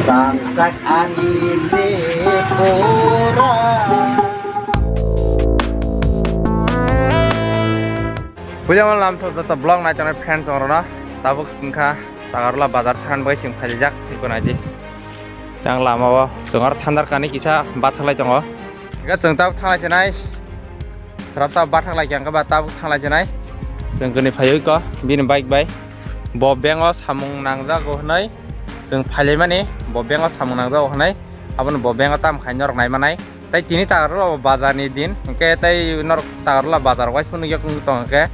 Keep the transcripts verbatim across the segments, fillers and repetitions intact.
Rangchak ani Tripura. Puja malam to joto vlog nai tongnai friends rok no tabuk wngkha Tagarla bazar than bai chwng phaijak tiko naidi. Yang lama o chwng aro thandar kani kisa bathak lai tongo. Hingke chwng tabuk thanglai chinai. Srap tabuk bathak lai khe ba tabuk thanglai chinai. Chwng kwnwi phaiwi ko bini bike bai. Bo bank o samung nangjago hwnwi chwng phailaimani, bo bank o samung nangjago hwnwi abono bo bank o tam khai norok naimanai. Tai tini Tagarla bazar ni din, hingke tai norok Tagarla bazar waiphano yakung tong hingke.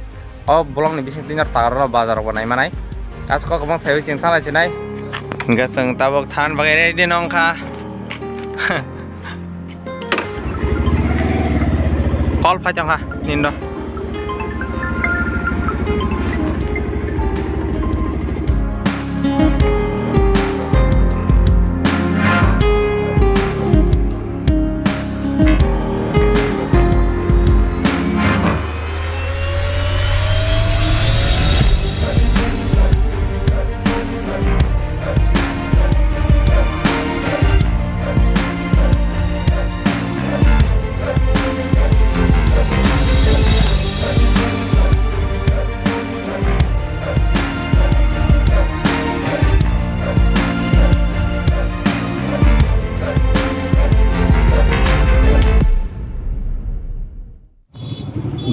O vlog ni bising twi no Tagarla bazar bo nai manai. As kok bang sai chwng thanglai chinai. Hingke chwng tabuk than bagwi ready no wngkha. Call phai tongkha nindo.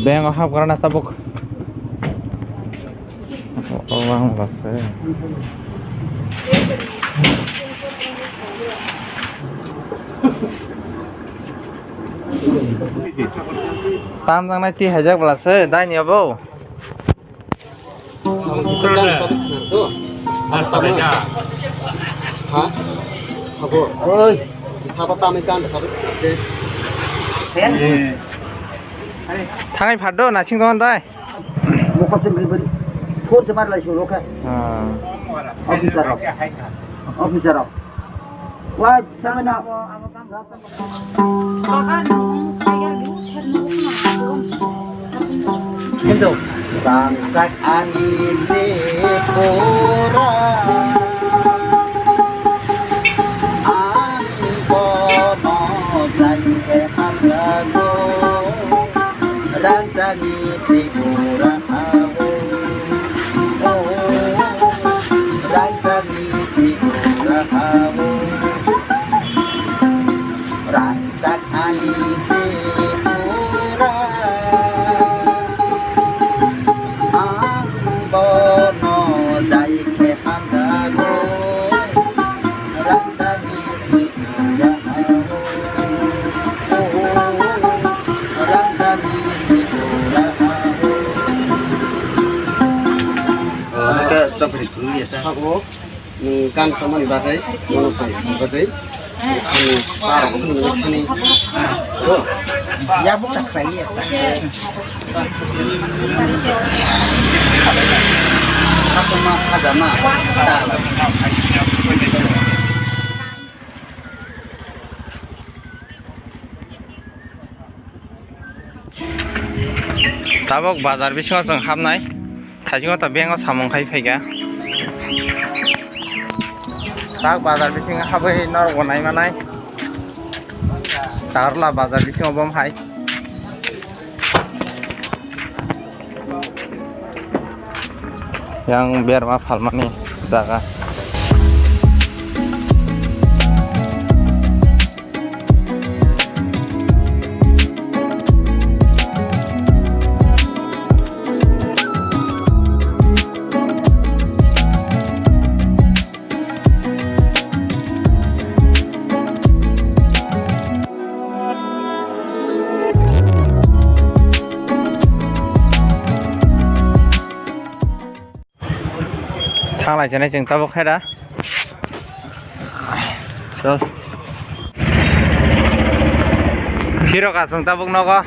Bank o hap gra na tabuk. O, o, ang bwla se. Tam jang nai ti haijak bwla se, dai ni abo. Abo kisa gan sabi khna to. Abo tamo. Ha? Abo. Oi. Sabo tamo gan sabi khna te. Thangai phado nasing don dai. Mokol se beri beri. Phone se mar lai suru khe. Ha. Officer rok. Officer rok. Wah, sama na. Rangchak ani Tripura, ang bono jai khe hamjago. Rangchak ani Tripura hao. Oh, Rangchak ani Tripura hao. Rangchak ani Tripura, ang bono jai khe hamjago. Rangchak ani Tripura hao. Oh, Rangchak ani Tripura hao. Oh, hake chokri khulwi ya ta. Hao. Nwng gan samani bagwi, bono chwng thang bagwi, ani parok wngkha nini thani. Yakung ta khlai ya. Aswkma, hajama, ta. Tabuk bazar bisingo chwng hapnai. Thaichungo ta bank o samung khai phaikha. Tak bazar bisingo habwi norok bo naimanai. Tarla bazar bisingo bom hai. Yang berma phalmani jaga. Thanglai chinai chwng tabuk khe da. Chol. Phirok aswng tabuk nogo.